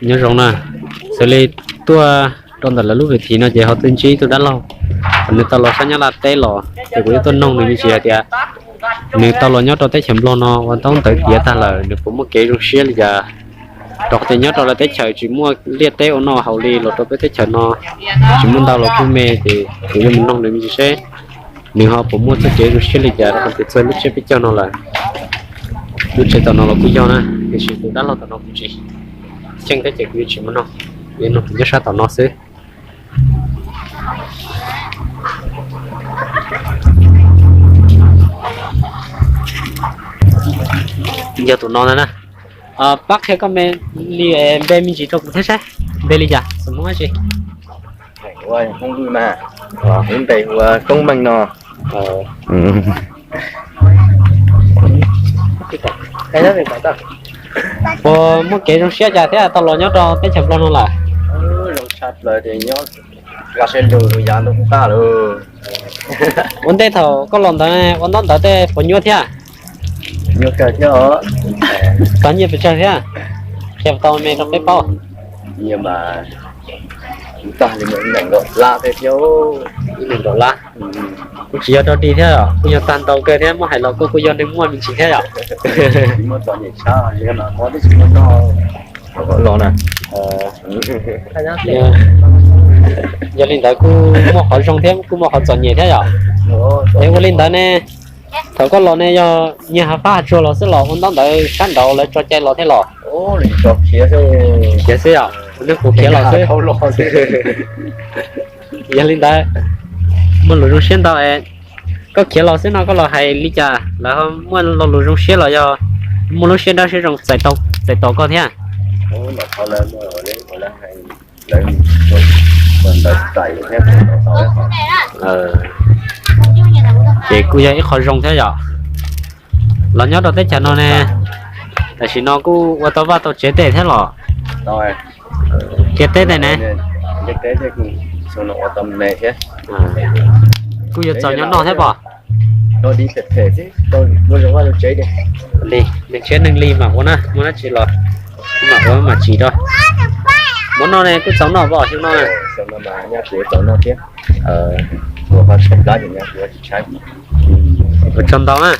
Nyob zoo na, xws li tuaj rau ntawm lawv lub vim thim no ces ho tuaj ntsib tus dab laug, nws tau los sab Nyab Laj teb los ces kuv yuav tuaj noog nws me ntsis hais tias nws tau los nyob rau teb chaws Nplog no ua ntaub ntawv tiav tag lawm nws puas muaj kev zoo siab li cas, rau qhov tias nyob rau lawv teb chaws tsis muaj liaj teb ua noj haus li los rau peb teb chaws no tsis muaj ntau los kuj me ces kuv yuav mus noog nws me ntsis seb nws ho puas muaj txoj kev zoo siab li cas rau qhov tias txog lub tsiab peb caug no lawm. Lub tsev tom no los kuj yog na, tiam sis tus dab laug tom no kuv tsis cheem thiab ces kuv yuav tsis mus noog, yuav noog tus nyob sab tom no xwb. Yog tus no ntag na. Pab qhia koj me li npe me ntsis rau kuv thiab saib, npe li cas xus Hmoob dab tsi? Lub npe hu ua Koob Meej no. Puas muaj kev zoo siab cas thiab tau los nyob rau teb chaws Nplog no lawm? Ua ntej thaum koj los ntawd ua ntaub ntawv tej puas nyuaj thiab? Txog nyiaj pes tsawg thiab? Qhia tau me rau peb paub. Ib neeg nkaum lab. Kuj tsis yog rau dig thiab os, kuj yog tag ntau kawg thiab, muab hais los koj kuj yog neeg muaj me ntsis thiab yom. Los na. Yog li ntawd kuj muaj qhov zoo thiab kuj muaj qhov txom nyem thiab yom. Es ua li ntawd ne, thaum koj los ne yog nyiag hav fab hav tsuag los xwb los ua ntaub ntawv sab nraud lawv tso cai los thiab los? Khiav xwb yom, nej kuv khiav los xwb. Yog li ntawd, muaj lus zoo siab ntau es koj khiav los xwb no koj los hais li cas lawv muaj lo lus zoo siab los yog muaj lub siab dawb siab zoo txais tos koj thiab? Ces kuj yog ib qho zoo thiab yom. Los nyob rau teb chaws no ne, tam sim no kuj ua tau vaj tau tsev tej thiab los? Kiag teb tej ne? Kuj yuav txaus nyob noj thiab pom? Li neeg tshiab neeg li mam ua na, muaj dab tsi los mam ua mam tsim rau. Muab noj ne kuj txaus noj pom xyoo no. Ua tsaug ntau na.